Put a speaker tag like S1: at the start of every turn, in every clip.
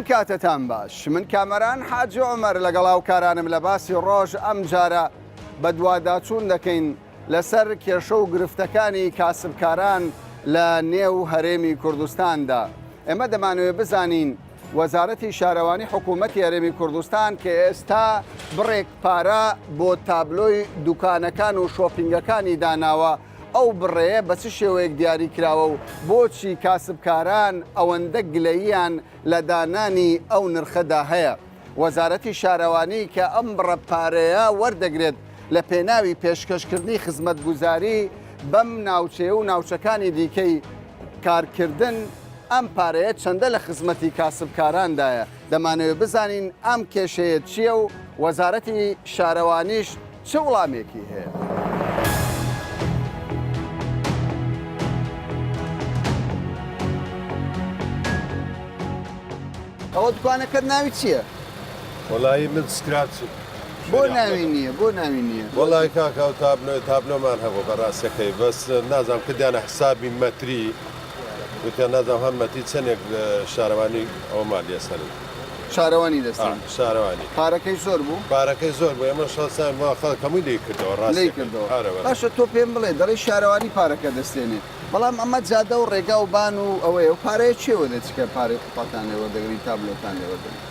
S1: کاتتان باش من کامەران حاجی عومەر لەگەڵ هاوکارانم لە باسی ڕۆژ ئەمجارە بەدواداچوون دەکەین لەسەر کێشە و گرفتەکانی کاسبکاران لە نێو هەرێمی کوردستاندا. ئێمە دەمانەوێت بزانین وەزارەتی شارەوانی حکوومەتی هەرێمی کوردستان کە ئێستا بڕێک پارە بۆ تابلۆی دوکانەکان و شۆپینگەکانی داناوە، ئەو بڕەیە بە چ شێوەیەک دیاری کراوە و بۆچی کاسبکاران ئەوەندە گلەییان لە دانانی ئەو نرخەدا هەیە؟ وەزارەتی شارەوانی کە ئەم بڕە پارەیە وەردەگرێت لە پێناوی پێشکەشکردنی خزمەتگوزاری بەم ناوچەیە و ناوچەکانی دیکەی کارکردن، ئەم پارەیە چەندە لە خزمەتی کاسبکاراندایە؟ دەمانەوێت بزانین ئەم کێشەیە چییە و وەزارەتی شارەوانیش چ وڵامێکی هەیە؟ ئەوە دوکانەکەت ناوی چییە؟
S2: وەڵایی من سکراچ
S1: بۆ ناوی نییە بۆ ناوی نییە؟
S2: وەڵای کاکە ئەو تابلۆ تابلۆمان هەبوو بە ڕاستەکەی بەس نازانم کردیانە حسابی مەتری وتیان نازانم هەر مەتری چەندێک شارەوانی ئەومان لێسەنن.
S1: شارەوانی دەستێنن.
S2: شارەوانی.
S1: پارەکەی زۆر بوو؟
S2: پارەکەی زۆر بوو ئێمەش هەڵساین بۆ خەڵک هەمووی لێی کردەوە ڕاستەکەی.
S1: لێی کردەوە. باشە تۆ پێم بڵێ دەڵێی شارەوانی پارەکە دەستێنێ بەڵام ئەمە جادە و ڕێگا و بان و ئەوەیە و پارەیە کێوە دەچی کە پارەی قوتاتان لێ وەردەگری تابلۆتان لێ وەردەگری؟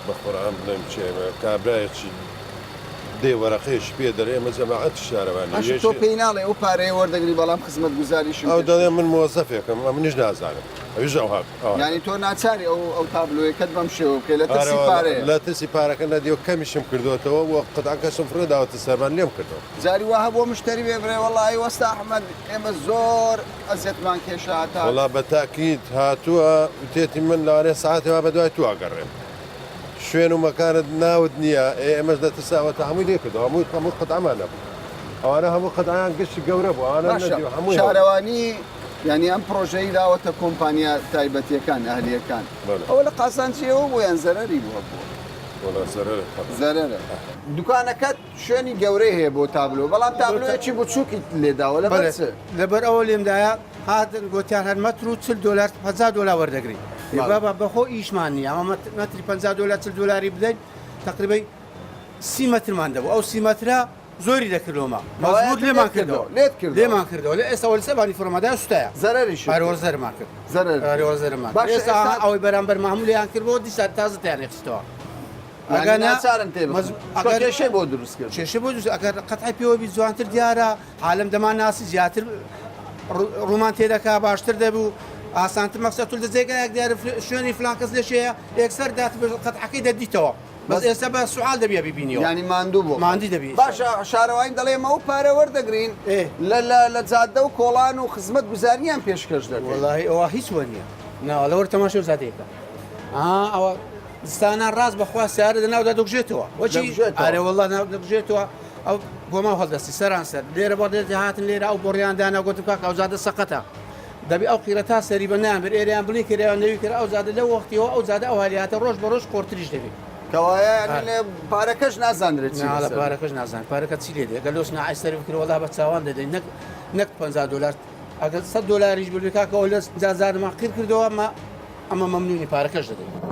S2: بە قورعان بڵێم کێ کابرایەکی دێ وەرەقەیەکی پێ دەرێ ئێمە جەماعەتی شارەوانی
S1: باشە تۆ پێی ناڵێ ئەو پارەیە وەردەگری بەڵام خزمەتگوزاریشم
S2: ئەو دەڵێ من مۆزەفێکم ئەمنیش نازانم ئەویش ئەوها
S1: یانی تۆ ناچاری ئەو ئەو تابلۆیەکەت بەم شێوە بکەی لە ترسی پارەیە
S2: لە ترسی پارەکە نەدیەوە کەمیشم کردۆتەوە و قەتعەکەشم فڕێ داوەتە سەربان لێم کردەوە.
S1: جاری وا هەبووە مشتەری بێ بڵێ وەڵایی وەستا ئەحمەد ئێمە زۆر ئەزیەتمان کێشا هەتا.
S2: وەڵا بە تاکید هاتووە وتێتی من لەوانەیە سەعاتێ وا بەدوای تۆ ئەگەڕێم شوێن و مەکانت ناوت نییە ئێ ئێمەش لە ترسا ئەوەتا هەمووی لێ کردەوە هەمووی هەموو قەتعەمان نەبوو ئەوانە هەموو قەتعەیان گشت گەورە بوو ئەوانە
S1: باشە
S2: نەدیوە هەمووی هەبوو.
S1: شارەوانی یانی ئەم پڕۆژەی داوەتە کۆمپانیا تایبەتیەکان ئەهلیەکان ئەوە لە قازانجی ئێوە بووە یان زەرەری بووە بووە؟
S2: وەڵا زەرەرە تەبعەن.
S1: زەرەرە. دوکانەکەت شوێنی گەورەی هەیە بۆ تابلۆ بەڵام تابلۆیەکی بچووکیت لێداوە لەبەر چ؟
S3: لەبەر ئەوە لێمدایە هاتن گۆتیان هەر مەتر و 40 دۆلار 50 دۆلار وەردەگرین بابا بەخۆ ئیشمان نییە ئەمە مەتری 50 دۆلار 40 دۆلاری بدەین تقریبا سی مەترمان دەبوو ئەو سی مەترە زۆری دەکرد لۆمە مەزبوط لێمان کردەوە
S1: لێت کردەوە
S3: لێمان کردەوە لە ئێستا وەلسە بانی فڕمەدا سوتایە
S1: زەرەریش
S3: هەرۆ زەرمان کرد
S1: زەرەر
S3: هەرۆ زەرمان
S1: باش
S3: ئێستا ئەوەی بەرامبەر مامو لێیان کرد بۆ دیسان تازە تیان خستەوە
S1: ئەگەر ناچارن تێ
S3: ئەگەر
S1: کێشەی بۆ دروست کرد
S3: کێشە بۆ دروست ئەگەر قەتعی پێوە بی جوانتر دیارە عالم دەمان ناسی زیاتر ڕوومان تێدەکا باشتر دەبوو ئاسانتر مەقسەد تول جێگایەک دیارە شوێنی فلان کەس لەشەیە یەکسەر دات قەتعەکەی دەدیتەوە بەس ئێستا بە سوعال دەبی بیبینیەوە.
S1: یانی ماندوو بووە.
S3: ماندی دەبی.
S1: باشە شارەوانی دەڵێ ئێمە ئەو پارە وەردەگرین لە لە لە جادە و کۆڵان و خزمەت گوزاریان پێشکەش دەکەین.
S3: وەڵاهی ئەوە هیچ وە نییە. نا وەڵا وەرە تەماشای ئەو جادەیە بکە. ئا ئەوە زستانان ڕاست بەخوا سیارە لە ناودا دەگوژێتەوە. وەچی؟
S1: دەگوژێتەوە.
S3: ئەرێ وەڵا ناو دەگوژێتەوە ئەو گۆماو هەڵدەستی سەران سەر. لێرە بۆ دێت هاتن لێرە ئەو بۆڕیان دانا گۆتم کاکە ئەو جادە سەقەتە. دەبی ئەو قیرە تا سەری بە نایان بێت ئێرەیان بڵی کرایان نەوی کرا ئەو جادە لەو وەختیەوە ئەو جادە ئەو هەلیاتە ڕۆژ بە ڕۆژ قۆرتریش دەبێت.
S1: کەوایە یانی پارەکەش نازانرێت چی
S3: نا لە
S1: بەسەر
S3: پارەکەش نازانرێت پارەکە چی لێ دێ گەر لۆ سناعەی سەرف بکرێ وەڵا بە چاوان دەدەین نەک نەک 50 دۆلار ئەگەر 100 دۆلاریش ببێ کاکە ئەوە لە جازارمان قیر کردەوە ئەمە ئەمە مەمنونی پارەکەش دەدەین.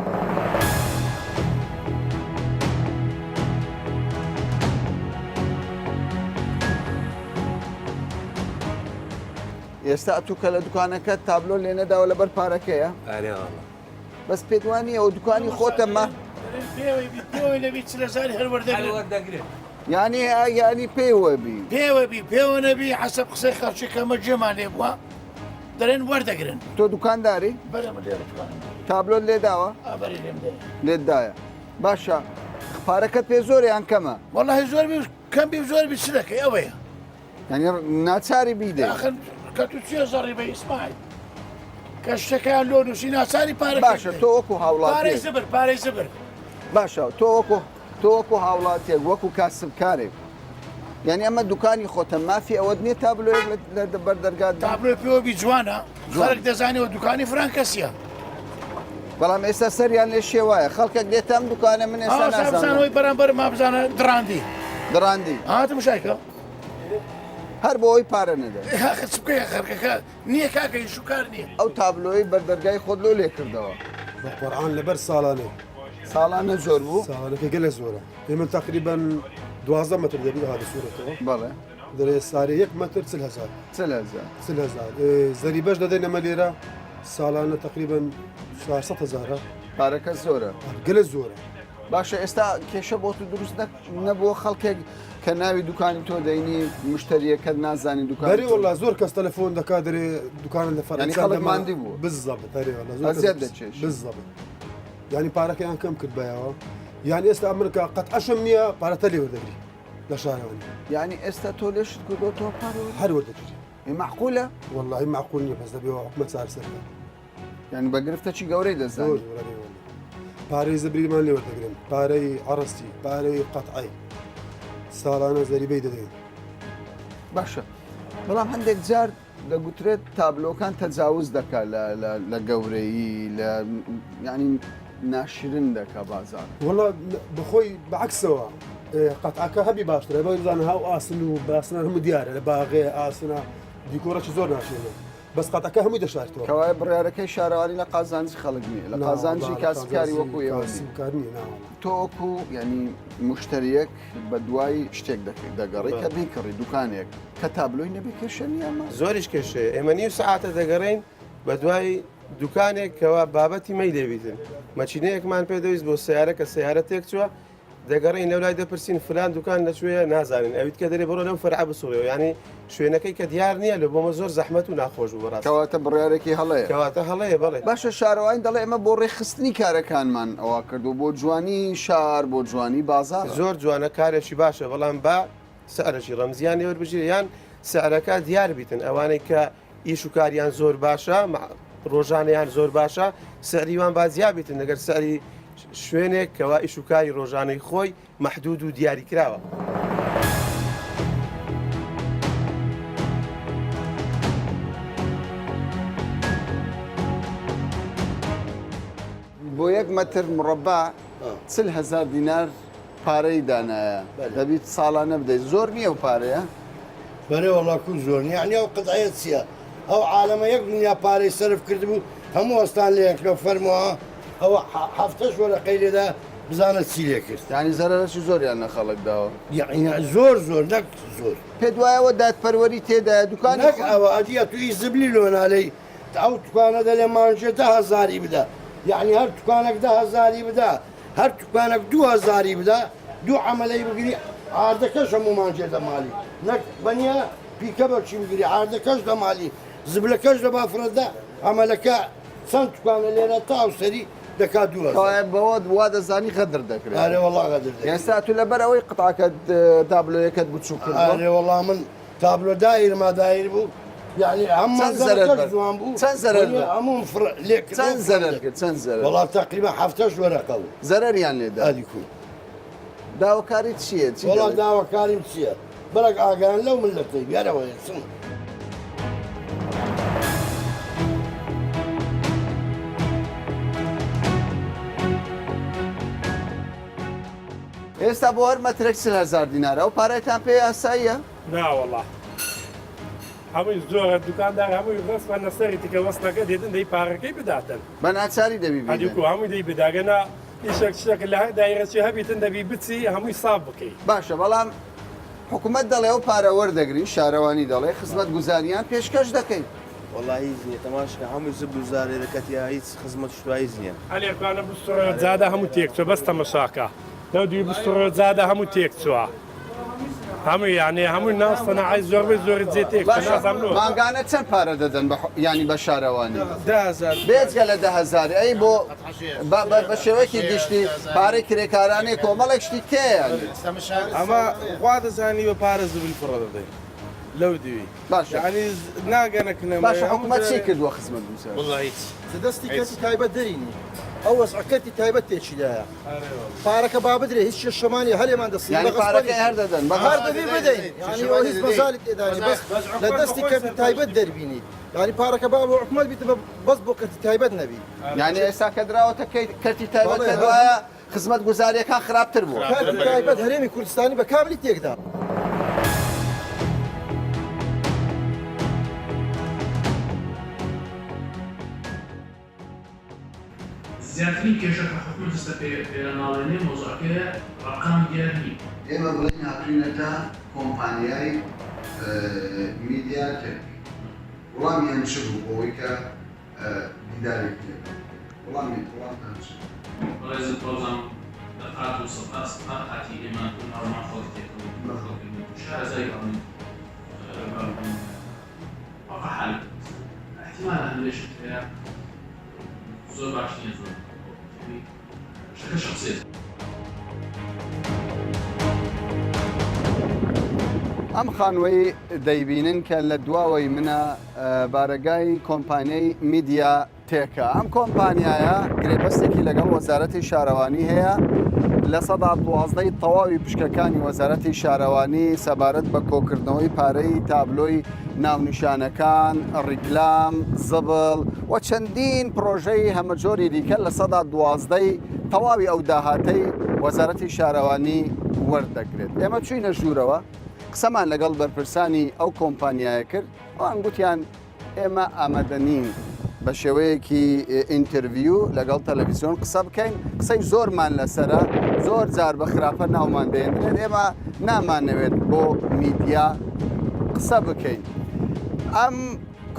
S1: ئێستا ئەتوو کە لە دوکانەکەت تابلۆ لێنەداوە لەبەر پارەکەیە؟
S2: ئەرێ واللە.
S1: بەس پێت وا نییە ئەو دوکانی خۆتە مە
S4: پێوەی بی پێوەی نەبی چ لەزاری هەر وەردەگرن.
S1: یانی یانی پێوە بی.
S4: پێوە بی پێوە نەبی حەسەب قسەی خەڵکی کەمە گوێمان لێ بووە دەرێن وەردەگرن.
S1: تۆ دوکانداری؟
S4: بەرێ من لێرە دوکانم.
S1: تابلۆت لێداوە؟
S4: ئا بەرێ لێم دایە.
S1: لێت دایە. باشە پارەکەت پێ زۆرە یان کەمە؟
S4: وەڵاهی زۆر بی کەم بی زۆر بی چ دەکەی ئەوەیە.
S1: یانی ناچاری بیدەی.
S4: ئاخر کە تو چیە زەڕی بە ئیسماعیل کە شتەکەیان لۆ نووسی ناچاری پارە
S1: باشە تۆ وەکو هاوڵاتی
S4: پارەی زبر پارەی زبر
S1: باشە تۆ وەکو تۆ وەکو هاوڵاتیەک وەکو کاسبکارێک یعنی ئەمە دوکانی خۆتە مافی ئەوەت نییە تابلۆیەک لە بەر دەرگات
S4: تابلۆی پێوە بی جوانە خەڵک دەزانێەوە دوکانی فران کەسیە
S1: بەڵام ئێستا سەریان لێ شێوایە خەڵکێک دێتە ئەم دوکانە من ئێستا
S4: نازانم بەرامبەر ما بزانە دڕاندی
S1: دڕاندی
S4: هاتم شایکە
S1: هەر بۆ ئەوی پارە نەدەن.
S4: ئاخر چ بکەی خەرکەکە نییە کاکە ئیش و کار نییە.
S1: ئەو تابلۆیەی بەر دەرگای خۆت لۆ لێ کردەوە.
S5: بە قورعان لەبەر ساڵانێ.
S1: ساڵانە زۆر بوو؟
S5: ساڵانەکە گەلە زۆرە. ئێمە تقریبا 12 مەتر دەبی ئەها دەسوورێتەوە.
S1: بەڵێ.
S5: دەرێ سارێ یەک مەتر 40 هەزار.
S1: 40 هەزار.
S5: 40 هەزار. زەریبەش دەدەین ئەمە لێرە ساڵانە تقریبا 400 هەزارە.
S1: پارەکە زۆرە.
S5: گەلە زۆرە.
S1: باشە ئێستا کێشە بۆ تو دروست نەبووە خەڵکێک کە ناوی دوکانی تۆ دەینی مشتریەکەت نازانی دوکان
S5: بەرێ والله زۆر کەس تەلەفۆن دەکات دەرێ دوکانە لە
S1: فەرەنسا یعنی خەڵک ماندی بوو
S5: بالضبط ئەرێ والله زۆر
S1: ئەزیەت دەچێژ
S5: بالضبط یعنی پارەکەیان کەم کرد بایەوە یان ئێستا من کە قەت عەشم نییە پارەتە لێ وەردەگری لە شارەوانی
S1: یعنی ئێستا تۆ لێشت کردو تۆ پارە
S5: هەر وەردەگیری
S1: معقولە
S5: والله معقول نییە بەس دەبێ حکومەت چارەسەر بکات
S1: یعنی بە گرفتەکی گەورەی دەزانی
S5: پارەی زبریمان لێ وەردەگرن پارەی عڕستی پارەی قەتعی ساڵانە زەریبەی دەدەین
S1: باشە بەڵام هەندێک جار دەگوترێت تابلۆکان تەجاوز دەکات لە گەورەیی لە ینی ناشرن دەکا بازار
S5: وڵا بەخۆی بەعکسەوە قەتعەکە هەبی باشترە بە بزانە هاو ئاسن و باسنان هەموو دیارە لە باغێ ئاسنە دیکۆڕەکی زۆر ناشێنە بەس قەتەکە هەمووی دەشارتەوە.
S1: کەوایە بڕیارەکەی شارەوانی لە قازانجی خەڵک نییە، لە قازانجی کاسبکاری وەکو ئێوە نییە. تۆ وەکو یانی مشتریەک بە دوای شتێک دەگەڕی کە بیکڕی دوکانێک کە تابلۆی نەبێ کێشە نییە ئەمە؟
S2: زۆریش کێشەیە ئێمە نیو سەعاتە دەگەڕێین بە دوای دوکانێک کەوا بابەتی مەی لێبیتن مەچینەیەکمان پێ دەویست بۆ سیارە کە سیارە تێکچووە دەگەڕێین لەولای دەپرسین فلان دوکان لەکوێیە نازانین ئەویت کە دەرێ بڕۆ لەو فەرعە بسوڕێەوە یانی شوێنەکەی کە دیار نییە لە بۆمە زۆر زەحمەت و ناخۆش بوو بەڕاست
S1: کەواتە بڕیارێکی هەڵەیە
S2: کەواتە هەڵەیە بەڵێ
S1: باشە شارەوانی دەڵێ ئێمە بۆ ڕێکخستنی کارەکانمان ئەوە کردو بۆ جوانی شار بۆ جوانی بازاڕ
S2: زۆر جوانە کارێکی باشە بەڵام با سعرەکی ڕەمزیان لێ وەربگیرێ یان سعرەکە دیار بیتن ئەوانەی کە ئیش و کاریان زۆر باشە ڕۆژانەیان زۆر باشە سعری وان با زیا بیتن لەگەر سعری شوێنێک کەوا ئیش و کاری ڕۆژانەی خۆی مەحدود و دیاری کراوە.
S1: بۆ یەک مەتر مڕەبا 40 هەزار دینار پارەی دانایە دەبیت ساڵانە بدەیت زۆر نییە ئەو پارەیە؟
S6: بەرێ وەڵا کو زۆر نیە یەعنی ئەو قەتعەیە چیە ئەو عالەمە یەک دنیا پارەی سەرف کردبوو هەموو هەستان لێ یەکەم فەرمووە ئەوە هەفتەش وەرەقەی لێدا بزانە چی لێ کرد.
S1: یانی زەرەرەکی زۆریان لە خەڵک داوە.
S6: یەعنی زۆر زۆر نەک زۆر.
S1: پێت وایە ئەوە دادپەروەری تێدایە دوکانی
S6: نەک ئەوە ئەدی ئەتوو ئی زبلی لۆ نالێی ئەو توکانە دەلێ مانگێ دە هەزاری بدە یەعنی هەر توکانەک دە هەزاری بدا هەر توکانەک دوو هەزاری بدا دوو عەمەلەی بگری عاردەکەش هەموو مانگێ دەمالی نەک بەنیە پیکە بەچی بگری عاردەکەش دەمالی زبلەکەش لە بافرەدا عەمەلەکە چەند توکانە لێرە تا ئەو سەری دەکات 2000.
S1: کەوایە بەوە وا دەزانی غەدر دەکرێت.
S6: ئەرێ وەڵا غەدر دەکرێت.
S1: ئێستا تو لەبەر ئەوەی قتعەکەت تابلۆیەکەت بچووک کردووە؟
S6: ئەرێ وەڵا من تابلۆ دایر ما دایر بوو یعنی هەم
S1: چەند زەرەر
S6: مەنزەرەکەش
S1: بەر
S6: جوان بوو
S1: چەند زەرەر
S6: وەنیە
S1: بەر
S6: هەمووم فڕ لێ کردەوە
S1: چەند
S6: فڕ
S1: زەرەر
S6: لێ
S1: کرد چەند زەرەر
S6: وەڵا تەقریبا هەفتەش وەرەقە بوو
S1: زەرەریان لێ دا
S6: ئەدی کو
S1: داواکاریت چییە چی
S6: وەڵا
S1: دەڵێی؟
S6: داواکاریم چییە بەرەک ئاگایان لەو مللەتەی بیارەوە چم
S1: ئێستا بۆ هەر مەترێک 40 هەزار دینارە ئەو پارەیەتان پێ یاساییە؟
S7: ناوەڵا هەمووی زۆرە دوکاندار هەمووی ڕەسمەن لەسەری تکە وەسڵەکە دێتن دەی پارەکەی بداتن
S1: بە ناچاری دەبی بیدەن.
S7: هەدیکو هەمووی دەی بدا گەنا ئیشەک شتەک لە هەر دایرەچی هەبیتن دەبی بچی هەمووی ساف بکەی.
S1: باشە بەڵام حکومەت دەڵێ ئەو پارە وەردەگرین شارەوانی دەڵێ خزمەتگوزاریان پێشکەش دەکەین.
S8: وەڵا هیچ نیە تەماشکە هەمووی زبل و زار لێرە کەتیە هیچ خزمەت شتوا هیچ نیە.
S7: ئەلێ کوانە بسڕێ جادە هەموو تێک چوە بەس تەمەشاکە لەو دوی بسڕێ جادە هەموو تێک چوە. هەمووی یانی هەمووی ناو سەناعەی زۆربەی زۆری جێ تێک
S1: باشە
S7: نازانم لۆ
S1: مانگانە چەند پارە دەدەن بە یانی بە شارەوانی
S8: 10000
S1: بێجگە لە 10000 ئەی بۆ بە بە بە شێوەیەکی گشتی پارەی کرێکارانەی کۆمەڵێک شتی تێیە یانی
S8: ئەمە خوا دەزانی بە پارە زبل فڕە دەدەین لەو دیوی
S1: باشە
S8: یعنی ناگەنە کنەمە
S1: باشە حکوومەت چی کردووە خزمەت گوزار
S8: والله هیچ
S9: دەستی کەرتی تایبەت دەرینی ئەو وەزعە کەرتی تایبەت تێکیدایە پارەکە با بدرێ هیچ کێشەمان نیە هەرێمان دەستی
S1: یانی پارەکەی هەر دەدەن بە
S9: هەر دەبی بدەین یانی ئەوە هیچ مەجالی تێدا نیە بەس لە دەستی کەرتی تایبەت دەربینی یانی پارەکە با بۆ حکومەت بیت بەس بۆ کەرتی تایبەت نەبی
S1: یانی ئێستا کە دراوەتە کەرتی تایبەت کە دوایە خزمەتگوزارییەکان خراپتر بووە.
S9: کەرتی تایبەت هەرێمی کوردستانی بە کاملی تێکدا.
S10: زیاترین کێشە کە حکومەت ئێستا پێ پێناڵێنێ مەوزوعەکەیە ڕەقامی دیار نییە.
S1: ئێمە بڵێین هاتووینەتە کۆمپانیای میدیا تێک وڵامیان چ بوو بۆ ئەوەی کە دیدارێکی لەگەڵ بکەن وڵامی وڵامتان چ بوو؟
S10: بەڕێزت وابزانم لە قات و سەتا سەتا قاتی ئێمە تۆ ناومان خەڵک تێکەڵ و خەڵکی شارەزای بەڵێن واقع حالی احتمال هەندێک شت هەیە زۆر باش نییە زۆر شتەکە شخصیت.
S1: ئەم خانووەی دەیبینن کە لە دواوەی منە بارەگای کۆمپانیای میدیا تێکە. ئەم کۆمپانیایە گرێبەستێکی لەگەڵ وەزارەتی شارەوانی هەیە 12% ی تەواوی پشکەکانی وەزارەتی شارەوانی سەبارەت بە کۆکردنەوەی پارەی تابلۆی ناونیشانەکان، ڕیکلام، زبڵ و چەندین پڕۆژەی هەمەجۆری دیکە 12% ی تەواوی ئەو داهاتەی وەزارەتی شارەوانی وەردەگرێت. ئێمە چووینە ژوورەوە قسەمان لەگەڵ بەرپرسانی ئەو کۆمپانیایە کرد، ئەوان گوتیان ئێمە ئامادە نین بە شێوەیەکی interview لەگەڵ تەلەڤیزیۆن قسە بکەین، قسەی زۆرمان لەسەرە، زۆر جار بە خراپە ناومان دەێنرێت، ئێمە نامانەوێت بۆ میدیا قسە بکەین. ئەم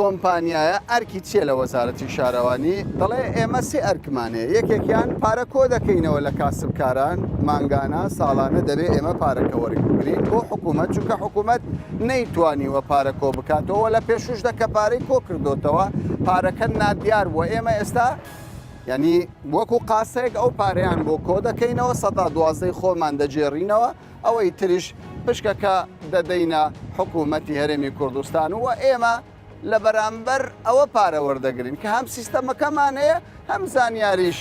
S1: کۆمپانیایە ئەرکی چییە لە وەزارەتی شارەوانی؟ دەڵێ ئێمە سێ ئەرکمان هەیە، یەکێکیان پارە کۆ دەکەینەوە لە کاسبکاران، مانگانە، ساڵانە دەبێ ئێمە پارەکە وەربگرین بۆ حکوومەت، چونکە حکوومەت نەیتوانیوە پارە کۆ بکاتەوە لە پێشوشدا کە پارەی کۆ کردۆتەوە پارەکە نادیار بووە ئێمە ئێستا یعنی وەکو قاسەیەک ئەو پارەیان بۆ کۆ دەکەینەوە سەدا دوازدەی خۆمان دەجێڕینەوە ئەوەی تریش پشکەکە دەدەینە حکوومەتی هەرێمی کوردستان و ئێمە لە بەرامبەر ئەوە پارە وەردەگرین کە هەم سیستەمەکەمان هەیە هەم زانیاریش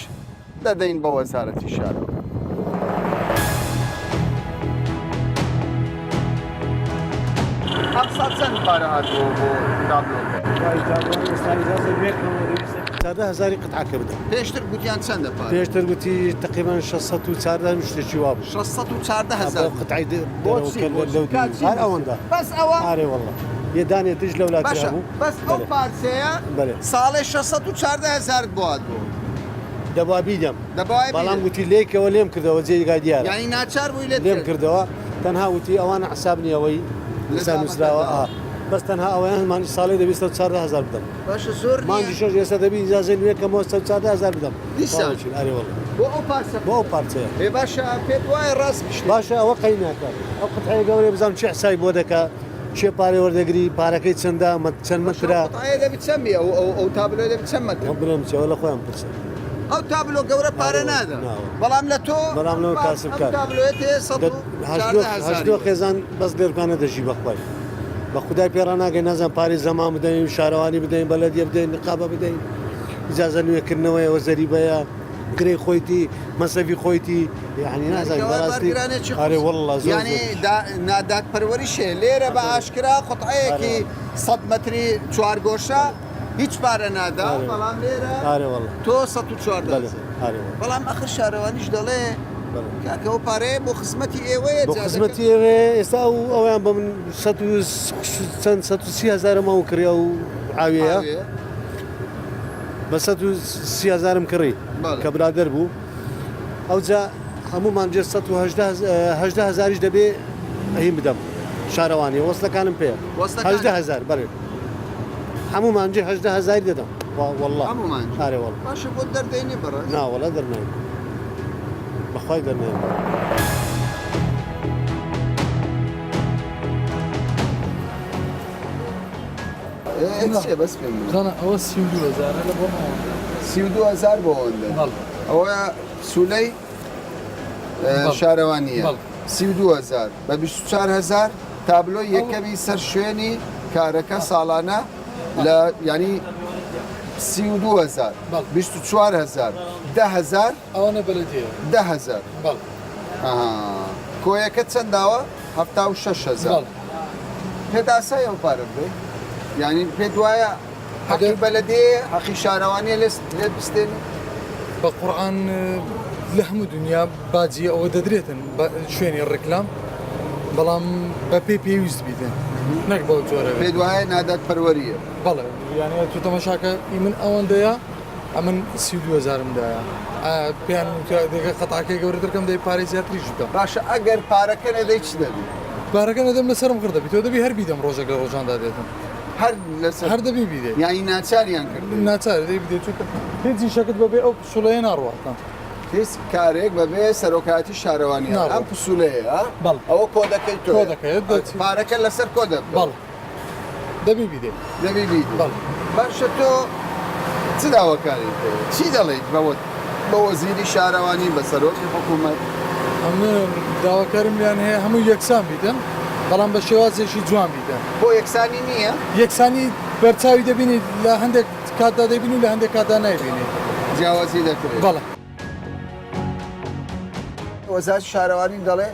S1: دەدەین بە وەزارەتی شارەوانی. ئەمساڵ چەند پارە هاتووە بۆ تابلۆکە؟
S3: 14 هەزاری قطعەکە بدەم.
S1: پێشتر گوتیان چەندە پارە؟
S3: پێشتر گوتی تقریبا 614 شتێکی وا بوو.
S1: 614 هەزار
S3: قطعەی
S1: بۆچی؟
S3: هەر ئەوەندە.
S1: بەس ئەوە؟
S3: ئارێ وەڵڵا. یە دانێ تریش لەولا ترا
S1: باشە
S3: بوو.
S1: بەس ئەو پارچەیە ساڵێ 614 هەزارت بۆ هات بۆ؟
S3: دەبوا بیدەم.
S1: دەبوایە
S3: بەڵام
S1: بیدەی.
S3: گوتی لێکەوە لێم کردەوە جێگای دیارە.
S1: یانی ناچار بووی لێت
S3: لێم
S1: کرد.
S3: کردەوە تەنها وتی ئەوانە حساب نییە ئەوەی
S1: لە
S3: ئێستا
S1: جامەکە
S3: نووسراوە
S1: داوە.
S3: ئا بەس تەنها ئەوەیان مانگی ساڵێ دەبی 114 هەزار بدەم.
S1: باشە زۆر نییە؟
S3: مانگی شەش ئێستا دەبی ئیجازەی نوێ کەمەوە 114 هەزار بدەم.
S1: دیسان.
S3: باوەچین ئەرێ وەڵا.
S1: بۆ ئەو پارچە
S3: بۆ ئەو پارچەیە.
S1: ئێ باشە پێت وایە ڕاست بی شتێک.
S3: باشە ئەوە قەیناکە ئەو قەتعەیە گەورەیە بزانم چی حسابی بۆ دەکا چێ پارەی وەردەگری پارەکەی چەندە چەند
S1: باشە
S3: مەترە.
S1: ئەو قەتعەیە دەبی چەند بی ئەو ئەو ئەو تابلۆیە دەبی چەند مەتر بی؟
S3: بڵێم چی ئەوە لە خۆیان بپرسە.
S1: ئەو تابلۆ گەورە پارە نادا بەڵام لە تۆ
S3: بەڵام لەوە
S1: ئەم
S3: کاسبکار
S1: تابلۆیە تێ 114 هەزاری
S3: هەشتۆ خێزان بەس لێرکانە دەژی بەخوای بە خودای پێ ڕناگەی نازان پارەی زەمان بدەین شارەوانی بدەین بەلەدیە بدەین نقابە بدەین ئیجازە نوێکردنەوەیەوە زەریبەیە کرێی خۆیتی مەسەفی خۆیتی یعنی نازانم بەڕاستی ئەرێ واللە زۆر
S1: یعنی نادادپەروەریش هەیە لێرە بە ئاشکرا قوتعەیەکی 100 مەتری چوارگۆشە هیچ پارە نادا بەڵام لێرە تۆ 114 بەڵام ئەخر شارەوانیش دەڵێ کاکە ئەو پارەیە بۆ خزمەتی ئێوەیە
S3: بۆ خزمەتی ئێوەیە ئێستا ئەو ئەویان بە من چەند 130 هەزارم ئەو کڕی ئەو عاویەیە بە 130 هەزارم کڕی کە برادەر بوو ئەوجا هەموو مانجێ 118 هەزاریش دەبێ ئەهین بدەم شارەوانی وەستەکانم پێ 18 هەزار بەێ هەموو مانجێ 18 هەزاری دەدەم والله
S1: هەموو مانجێ
S3: ئارێ والله
S1: باشە بۆ دەردەینی بەڕێز
S3: نا وەڵا دەرناین بەخوای دەرناین.
S1: چیە بەس پێم بڵێ.
S11: زانا ئەوە 32 هەزارە لە بۆ ئەوەندە.
S1: 32 هەزار بۆ ئەوەندە.
S11: بەڵێ.
S1: ئەوە سولەی شارەوانییە.
S11: بەڵێ.
S1: 32 هەزار بە 24 هەزار تابلۆی یەکەمی سەر شوێنی کارەکە ساڵانە لە یانی 32 هەزار 24 هەزار 10 هەزار
S11: ئەوانە بەلەدیە
S1: 10 هەزار
S11: بەڵێ.
S1: ئەها کۆیەکە چەند داوە؟ 76 هەزار.
S11: بەڵێ.
S1: پێت ئاسایە ئەو پارە بدەی؟ یانی پێت وایە حەقی بەلەدیەیە حەقی شارەوانیە لێت بستێنی؟
S11: بە قورعان لە هەموو دنیا باجی ئەوە دەدرێتن بە شوێنی ڕیکلام بەڵام بە پێی پێویست بیتن نەک بەو جۆرە
S1: پێت وایە نادادپەروەریە؟
S11: بەڵێ یانە تو تەمەشاکە ئی من ئەوەندەیە. ئەمن 32 هەزارم دایە پێیان وتووە دەگە قەتعەکەی گەورەتر کەم دەی پارەی زیاتریش بدەم.
S1: باشە ئەگەر پارەکە نەدەی چ دەبی؟
S11: پارەکە نەدەم لەسەرم قڕ دەبی تۆ دەبی هەر بیدەم ڕۆژێک لە ڕۆژاندا دێتم.
S1: هەر لەسەر
S11: هەر دەبی بیدەی.
S1: یانی ناچاریان کردووی؟
S11: ناچار دەی بدەی چونکە هیچ ئیشەکت بەبێ ئەو پسوڵەیە ناڕواتە.
S1: هیچ کارێک بەبێ سەرۆکایەتی شارەوانی ئەم پسولەیە ئەوە کۆدەکەی تۆ پارەکە لەسەر کۆدە
S11: بەڵ دەبی بیدەی
S1: دەبی بیدەی باشە تۆ چ داواکاری چی دەڵێیت بەوە بە وەزیری شارەوانی بە سەرۆکی حکوومەت
S11: ئەمن داواکاریم لیان هەیە هەموو یەکسان بیتن بەڵام بە شێوازێکی جوان بیتن
S1: بۆ یەکسانی نییە
S11: یەکسانی بەرچاوی دەبینی لە هەندێک کاتدا دەیبینی و لە هەندێک کاتدا نایبینی.
S1: جیاوازی دەکرێت.
S11: بەڵێ.
S1: وەزارەتی شارەوانی دەڵێ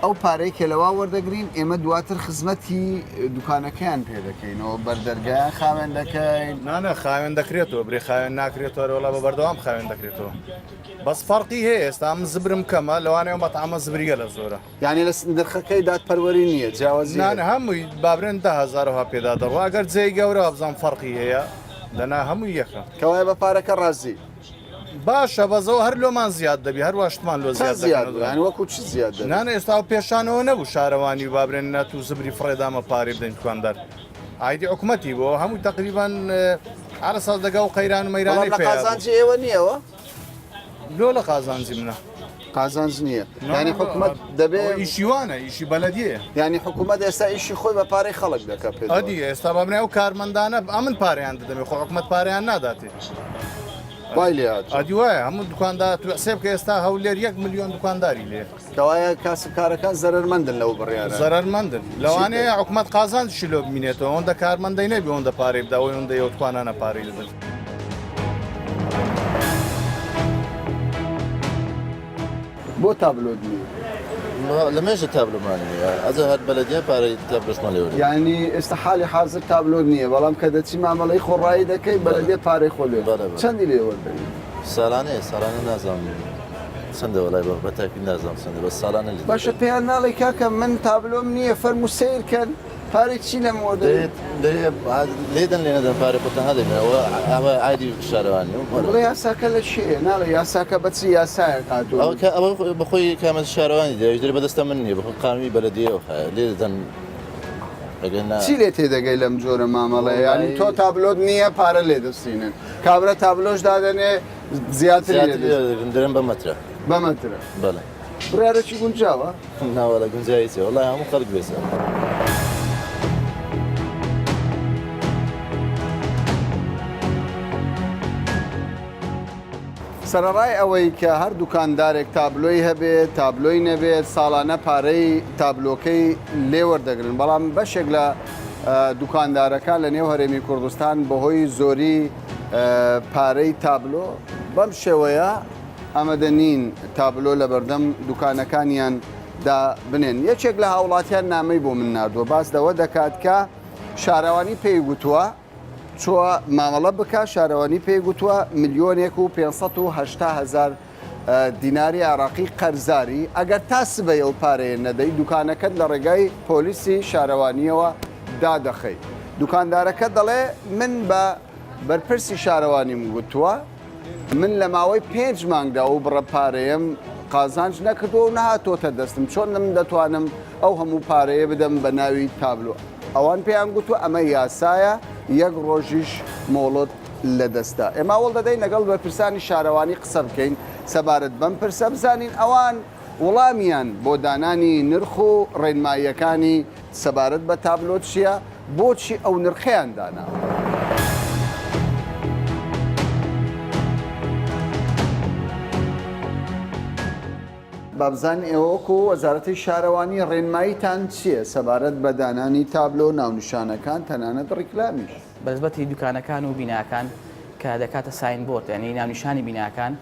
S1: ئەو پارەی کە لەوا وەردەگرین ئێمە دواتر خزمەتی دوکانەکەیان پێ دەکەینەوە بەردەرگایان خاوێن دەکەین.
S8: نانا خاوێن دەکرێتەوە برێ خاوێن ناکرێتەوە وەڵا بە بەردەوام خاوێن دەکرێتەوە بەس فەرقی هەیە ئێستا من زبرم کەمە لەوانەیە ئەو مەتعەمە زبریگە لە زۆرە.
S1: یانی لە نرخەکەی دادپەروەری نییە جیاوازی
S8: هەیە. نانا هەمووی بابرێن 10000 ها پێدا دەڕوا ئەگەر جێی گەورە وابزانم فەرقی هەیە دەنا هەمووی یەکە.
S1: کەوایە بە پارەکە ڕازی.
S8: باشە بەس ئەوە هەر لۆمان زیاد دەبی هەر وا شتمان لۆ
S1: زیاد
S8: زیاد
S1: دەکەن. یانی وەکو چ زیاد دەبی؟
S8: نانا ئێستا ئەو پێشانەوە نەبوو شارەوانی و بابرێن نەت و زبری فڕێدامە پارەی بدەین دوکاندار ئایدی حکومەتی بۆ هەمووی تەقریبان عەلە ساز دەگا و قەیران و
S1: بەڵام
S8: مەیرانەی
S1: لە
S8: پیا بوو.
S1: قازانجی ئێوە نییەوە؟
S8: لۆ لە قازانجی منە؟
S1: قازانج نییە یانی حکومەت دەبێ
S8: ئیشی وانە ئیشی بەلەدیەیە
S1: یانی حکومەت ئێستا ئیشی خۆی بە پارەی خەڵک دەکا پێ
S8: ئەدی ئێستا بابنێ ئەو کارمەندانە ئەمن پارەیان دەدەمێ خۆ حکومەت پارەیان ناداتێ
S1: وای لێ هاتووە.
S8: ئەدی وایە هەموو دوکاندار تو حسێب کە ئێستا هەولێر یەک ملیۆن دوکانداری لێ
S1: کەوایە کاسبکارەکان زەرەرمەندن لەو بڕیارە
S8: زەرەرمەندن لەوانەیە حکومەت قازانجشی لۆ بمینێتەوە ئەوەندە کارمەندەی نەبی ئەوەندە پارەی بدا ئەوەی ئەوەندە یەوتوانانە پارەی دەدەن.
S1: بۆ تابلۆت نییە؟
S12: لە مێژە تابلۆمان نییە ئەجا هەر بەلەدیە پارەی تابلۆشمان لێ وەردەگرن.
S1: یانی ئێستا حالی حازر تابلۆت نییە بەڵام کە دەچی مامەڵەی خۆڕایی دەکەی بەلەدیە پارەی خۆ لێ چەندی لێ وەردەگری؟
S12: ساڵانەیە ساڵانە نازانم چەندە وەڵای بە تاکید نازانم چەندە بەس ساڵانە لێ
S1: باشە پێیان ناڵێی کاکە من تابلۆم نییە فەرموو سەیر کەن پارەی چی لەم وەردەگرن؟
S12: لێدەن لێ نەدەن پارەی خۆتان هەدەین ئەوە ئەوە عایدی شارەوانی
S1: بڵێ یاساکە لە چییە ناڵێ یاساکە بە چ یاسایەک هاتووە؟
S12: ئەوە کە ئەوە بەخۆی کامە شارەوانی دێ ئەویش دەرێ بەدەستە من نییە بەخۆی قانونی بەلەدیەوە خایە لێ دەدەن ئەگەر نا
S1: چی لێ تێدەگەی لەم جۆرە مامەڵەیە یانی تۆ تابلۆت نییە پارە لێ دەستینن کابرا تابلۆش دادەنێ زیاتری لێ
S12: دەستێنن دەرێن بە مەترە
S1: بە مەترە
S12: بەڵێ
S1: بڕیارێکی گونجاوە؟
S12: ناوەڵا گونجاوی چیە وەڵای هەموو خەڵک بێزارە.
S1: سەرەڕای ئەوەی کە هەر دوکاندارێک تابلۆی هەبێت تابلۆی نەبێت ساڵانە پارەی تابلۆکەی لێ وەردەگرن بەڵام بەشێک لە دوکاندارەکان لە نێو هەرێمی کوردستان بەهۆی زۆری پارەی تابلۆ بەم شێوەیە ئامادە نین تابلۆ لەبەردەم دوکانەکانیان دا بنێن. یەکێک لە هاوڵاتیان نامەی بۆ من ناردووە باس لەوە دەکات کە شارەوانی پێی گوتووە چووە مامەڵە بکە شارەوانی پێی گوتووە ملیۆنێک و 580 هەزار دیناری عراقی قەرزاری ئەگەر تا سبەی ئەو پارەیە نەدەی دوکانەکەت لە ڕێگای پۆلیسی شارەوانیەوە دادەخەی دوکاندارەکە دەڵێ من بە بەرپرسی شارەوانیم گوتووە من لە ماوەی پێنج مانگدا ئەو بڕە پارەیەم قازانج نەکردووە و نەهاتۆتە دەستم، چۆن من دەتوانم ئەو هەموو پارەیە بدەم بە ناوی تابلۆ؟ ئەوان پێیان گوتووە ئەمە یاسایە، یەک ڕۆژیش مۆڵەت لەدەستە. ئێمە هەوڵ دەدەین لەگەڵ بەرپرسانی شارەوانی قسە بکەین سەبارەت بەم پرسە، بزانین ئەوان وڵامیان بۆ دانانی نرخ و ڕێنماییەکانی سەبارەت بە تابلۆ چییە؟ بۆچی ئەو نرخەیان داناوە؟ با بزانین ئێوە وەکو وەزارەتی شارەوانی ڕێنماییتان چییە سەبارەت بە دانانی تابلۆ و ناونیشانەکان تەنانەت ڕیکلامیش؟
S10: بەنسبەتی دوکانەکان و بیناکان کە دەکاتە sign board یانی ناونیشانی بیناکان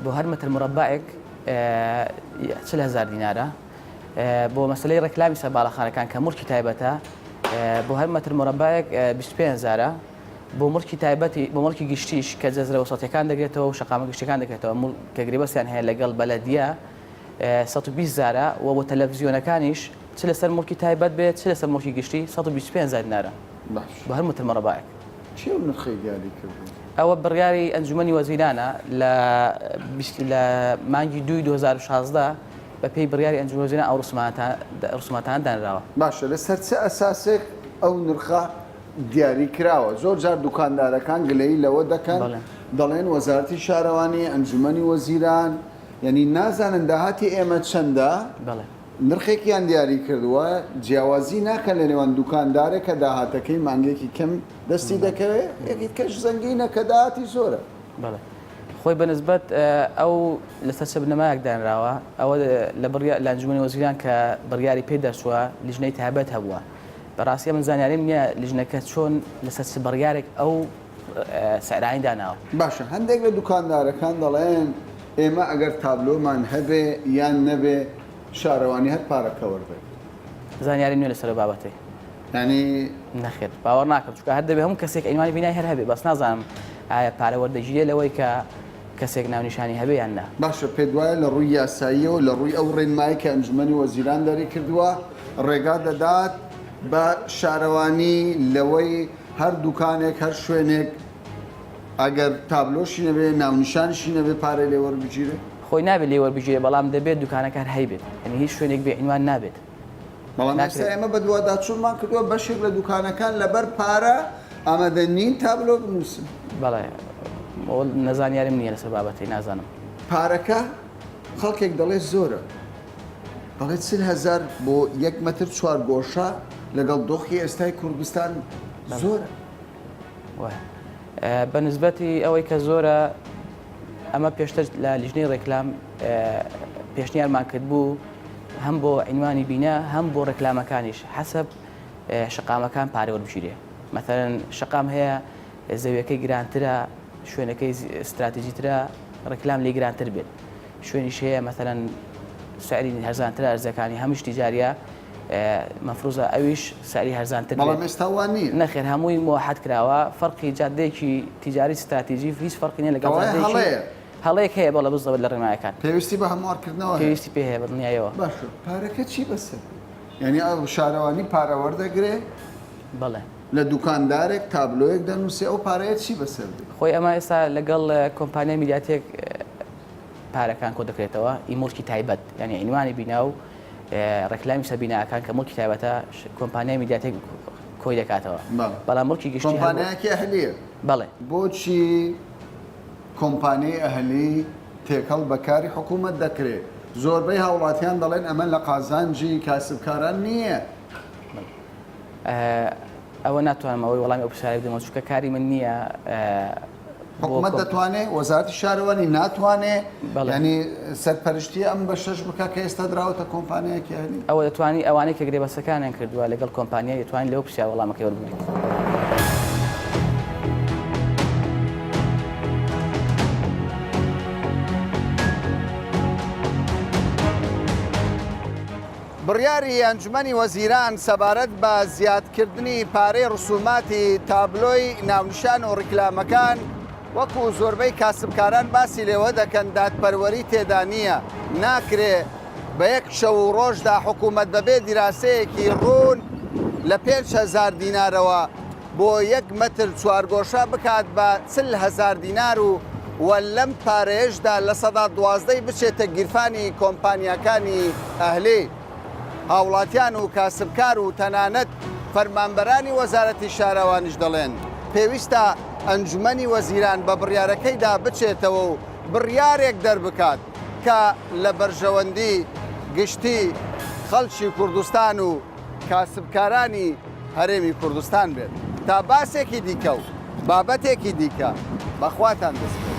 S10: بۆ هەر مەتر مورەبەعێک 40 هەزار دینارە بۆ مەسەلەی ڕێکلامی سەر باڵەخانەکان کە موڵکی تایبەتە بۆ هەر مەتر مورەبەعێک 25 هەزارە بۆ موڵکی تایبەتی بۆ موڵکی گشتیش کە جەزرە وسەتیەکان دەگرێتەوە و شەقامە گشتیەکان دەگرێتەوە کە گرێبەستیان هەیە لەگەڵ بەلەدیە 120 هەزارە و بۆ تەلەڤزیۆنەکانیش چ لەسەر موڵکی تایبەت بێت چ لەسەر موڵکی گشتی 125 هەزار دینارە
S1: باش
S10: بۆ هەر مەتر مەرەبایەک.
S1: کێ ئەو نرخەی دیاری کردووە؟
S10: ئەوە بڕیاری ئەنجومەنی وەزیرانە لە لە مانگی دووی 2016 بە پێی بڕیاری ئەنجومەنی وەزیران ئەو ڕسوماتانە دانراوە.
S1: باشە لەسەر چ ئەساسێک ئەو نرخە دیاری کراوە؟ زۆر جار دوکاندارەکان گلەیی لەوە دەکەن دەڵێن وەزارەتی شارەوانی، ئەنجومەنی وەزیران یانی نازانن داهاتی ئێمە چەندە، نرخێکیان دیاری کردووە، جیاوازی ناکەن لە نێوان دوکاندارێک کە داهاتەکەی مانگێکی کەم دەستی دەکەوێت، یەکی کەش زەنگینە کە داهاتی زۆرە.
S10: بەڵێ خۆی بە نسبەت ئەو لەسەر چ بنەمایەک دانراوە ئەوە لە بڕیا لە ئەنجومەنی وەزیران کە بڕیاری پێ دەرچووە لیژنەی تایبەت هەبووە بەڕاستی من زانیاریم نییە لیژنەکە چۆن لەسەر چ بڕیارێک ئەو سعرانی داناوە.
S1: باشە هەندێک لە دوکاندارەکان دەڵێن ئێمە ئەگەر تابلۆمان هەبێ یان نەبێ شارەوانی هەر پارەکە وەردەگرێت.
S10: زانیاریم نیە لەسەر ئەو بابەتەی.
S1: یانی.
S10: نەخێر باوەڕ ناکەم چونکە هەر دەبێ هەموو کەسێک عینوانی بینای هەر هەبێ بەس نازانم ئایا پارە وەردەگیرێ لەوەی کە کەسێک ناونیشانی هەبێ یان نا.
S1: باشە پێت وایە لە ڕووی یاساییەوە لە ڕووی ئەو ڕێنمایەی کە ئەنجومەنی وەزیران دەریکردووە ڕێگا دەدات بە شارەوانی لەوەی هەر دوکانێک هەر شوێنێک ئەگەر تابلۆشی نەبێ ناونیشانیشی نەبێ پارەی لێ وەربگیرێ؟
S10: خۆی نابێت لێی وەربگیرێ بەڵام دەبێت دوکانەکە هەر هەیبێت یانی هیچ شوێنێک بێ عینوان نابێت.
S1: بەڵام ئێستا ئێمە بەدواداچوونمان کردووە بەشێک لە دوکانەکان لەبەر پارە ئامادە نین تابلۆ بنووسن.
S10: بەڵێ ئەوە نەزانیاریم نییە لەسەر بابەتەی نازانم.
S1: پارەکە خەڵکێک دەڵێ زۆرە دەڵێ 40 هەزار بۆ یەک مەتر چوارگۆشە لەگەڵ دۆخی ئێستای کوردستان زۆرە.
S10: بە نسبەتی ئەوەی کە زۆرە ئەمە پێشتر لە لیژنەی ڕێکلام پێشنیارمان کردبوو هەم بۆ عینوانی بینا هەم بۆ ڕێکلامەکانیش حەسەب شەقامەکان پارە وەربگیرێ مەثەلەن شەقام هەیە زەویەکەی گرانترە شوێنەکەی ستراتیجیترە ڕێکلام لێ گرانتر بێت شوێنیش هەیە مەثەلەن سعری هەرزانترە ئەرزەکانی هەمووش تیجاریە مەفروزە ئەویش سعری هەرزانتر بێت.
S1: بەڵام ئێستا وا نییە.
S10: نەخێر هەمووی موحەد کراوە فەرقی جادەیەکی تیجاری ستراتیجی هیچ فەرقی نییە لەگەڵ جادەیەکی
S1: هەڵەیە.
S10: هەڵەیەک هەیە بەڵێ بزەبت لە ڕێنمایەکان.
S1: پێویستی بە هەموارکردنەوە هەیە.
S10: پێویستی پێ هەیە بەدڵنیایەوە.
S1: باشە پارەکە چی بەسەر دێت؟ یانی ئەو شارەوانی پارە وەردەگرێ؟
S10: بەڵێ.
S1: لە دوکاندارێک تابلۆیەک دەنووسێ ئەو پارەیە چی بەسەر دێت؟
S10: خۆی ئەمە ئێستا لەگەڵ کۆمپانیای میدیاتێک پارەکان کۆ دەکرێتەوە ئی موڵکی تایبەت یانی عینوانی بینا و ڕێکلامی سەر بیناکان کە موڵکی تایبەتە کۆمپانیای میدیاتێک کۆی دەکاتەوە بەڵام موڵکی گشتی
S1: کۆمپانیایەکی ئەهلیە؟
S10: بەڵێ.
S1: بۆچی کۆمپانیای ئەهلی تێکەڵ بە کاری حکوومەت دەکرێ؟ زۆربەی هاوڵاتیان دەڵێن ئەمە لە قازانجی کاسبکاران نییە.
S10: ئەوە ناتوانم ئەوەی وەڵامی ئەو پرسیارە بدەمەوە چونکە کاری من نییە.
S1: حکومەت دەتوانێ وەزارەتی شارەوانی ناتوانێ ینی سەرپەرشتی ئەم بەشەش بکە کە ئێستا دراوەتە کۆمپانیایەکی ئەهلی؟
S10: ئەوە دەتوانی ئەوانەی کە گرێبەستەکانیان کردووە لەگەڵ کۆمپانیای دەتوانین لەو پرسیار وەڵامەکەی وەربگریت.
S1: بڕیاری ئەنجومەنی وەزیران سەبارەت بە زیادکردنی پارەی ڕسوماتی تابلۆی ناونیشان و ڕیکلامەکان، وەکو زۆربەی کاسبکاران باسی لێوە دەکەن دادپەروەری تێدا نییە، ناکرێ بە یەک شەو و ڕۆژدا حکومەت بەبێ دیراسەیەکی ڕوون لە 5000 دینارەوە بۆ یەک مەتر چوارگۆشە بکات بە 40 هەزار دینار و و لەم پارەیەشدا 12% ی بچێتە گیرفانی کۆمپانیاکانی ئەهلی. هاوڵاتیان و کاسبکار و تەنانەت فەرمانبەرانی وەزارەتی شارەوانیش دەڵێن، پێویستە ئەنجومەنی وەزیران بە بڕیارەکەیدا بچێتەوە و بڕیارێک دەربکات کە لە بەرژەوەندی گشتی خەڵکی کوردستان و کاسبکارانی هەرێمی کوردستان بێت. تا باسێکی دیکە و بابەتێکی دیکە بە خواتان دەسپێرم.